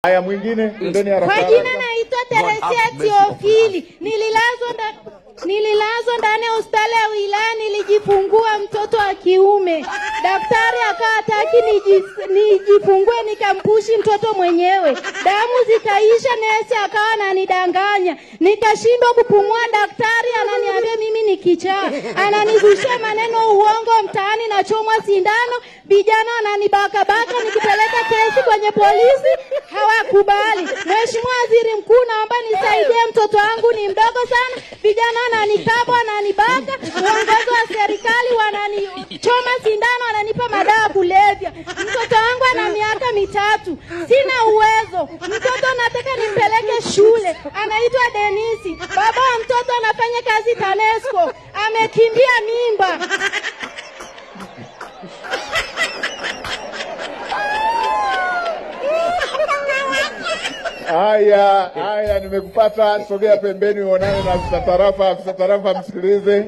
Haya, mwingine ndeni haraka. Kwa jina naitwa Teresia Teofili. Nililazwa ndani ya hospitali ya wilaya, nilijifungua mtoto wa kiume. Daktari akawa hataki nijifungue, nikampushi mtoto mwenyewe. Damu zikaisha, nesi akawa ananidanganya. Nikashindwa kupumua, daktari ananiambia mimi ni kichaa. Ananizushia maneno uongo mtaani, nachomwa sindano, vijana wananibakabaka, nikipeleka kesi kwenye polisi hawakubali. Mheshimiwa Waziri Mkuu, naomba nisaidie, mtoto wangu ni mdogo sana, vijana wananikaba, wananibaka, uongozi wa serikali wananichoma sindano, wananipa madawa kulevya. Mtoto wangu ana miaka 3, sina uwezo. Mtoto nataka nimpeleke shule, anaitwa Denisi. Baba wa mtoto anafanya kazi TANESCO, amekimbia mimba. Haya, haya, nimekupata. Sogea pembeni uonane na afisa tarafa. Afisa tarafa msikilize.